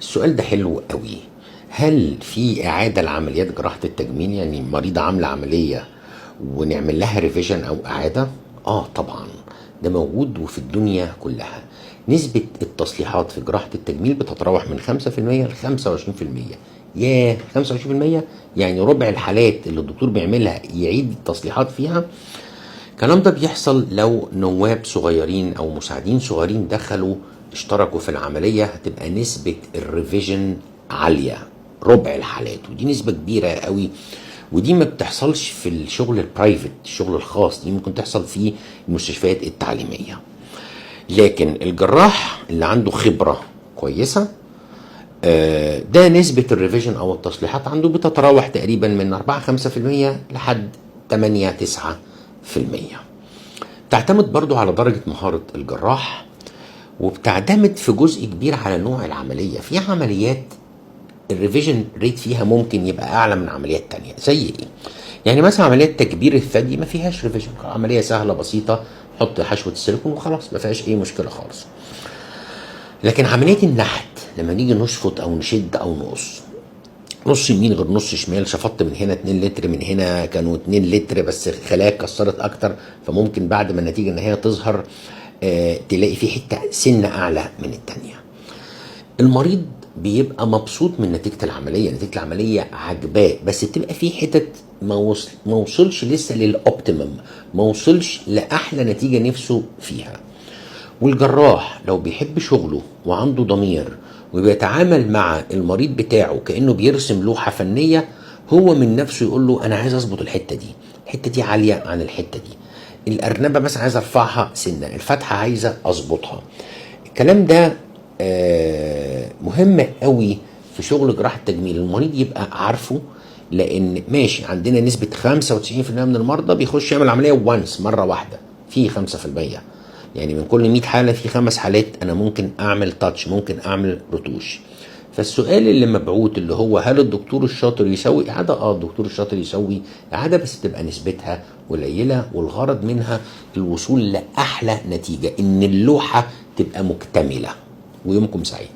السؤال ده حلو قوي. هل في إعادة لعمليات جراحة التجميل؟ يعني مريضة عاملة عملية ونعمل لها revision أو إعادة؟ آه طبعا ده موجود وفي الدنيا كلها. نسبة التصليحات في جراحة التجميل بتتراوح من 5% ل 25%. ياه، 25%؟ يعني ربع الحالات اللي الدكتور بيعملها يعيد التصليحات فيها. الكلام ده بيحصل لو نواب صغيرين او مساعدين صغيرين دخلوا اشتركوا في العملية، هتبقى نسبة ال revision عالية، ربع الحالات، ودي نسبة كبيرة قوي. ودي ما بتحصلش في الشغل ال private، الشغل الخاص، دي ممكن تحصل في المستشفيات التعليمية. لكن الجراح اللي عنده خبرة كويسة، ده نسبة ال revision او التصليحات عنده بتتراوح تقريبا من 4 5% لحد 8 9%. بتعتمد برضو على درجة مهارة الجراح، وبتعتمد في جزء كبير على نوع العملية. في عمليات ال revision rate فيها ممكن يبقى اعلى من عمليات تانية. زي ايه؟ يعني مثلا عمليات تكبير الثدي ما فيهاش revision، عملية سهلة بسيطة، حط حشوة السيليكون وخلاص، ما فيهاش اي مشكلة خالص. لكن عملية النحت لما نيجي نشفط او نشد او نقص، نص يمين غير نص شمال، شفطت من هنا 2 لتر، من هنا كانوا 2 لتر بس خلايا اتكسرت اكتر، فممكن بعد ما النتيجة النهائية تظهر تلاقي في حتة سنة اعلى من التانية. المريض بيبقى مبسوط من نتيجة العملية، نتيجة العملية عجباه، بس بتبقى في حتت ما وصلش لسه لل optimum، ما وصلش لاحلى نتيجة نفسه فيها. والجراح لو بيحب شغله وعنده ضمير وبيتعامل مع المريض بتاعه كأنه بيرسم لوحة فنية، هو من نفسه يقول له أنا عايز أظبط الحتة دي، الحتة دي عالية عن الحتة دي، الأرنبة مثلا عايز أرفعها سنة، الفتحة عايزة أظبطها. الكلام ده مهم قوي في شغل جراحة التجميل، المريض يبقى عارفه. لأن ماشي عندنا نسبة 95% من المرضى بيخش يعمل عملية once، مرة واحدة، في 5%، يعني من كل 100 حالة في 5 حالات أنا ممكن أعمل touch، ممكن أعمل رتوش. فالسؤال اللي مبعوت اللي هو هل الدكتور الشاطر يسوي إعادة؟ الدكتور الشاطر يسوي إعادة، بس تبقى نسبتها قليلة، والغرض منها الوصول لأحلى نتيجة، إن اللوحة تبقى مكتملة. ويومكم سعيد.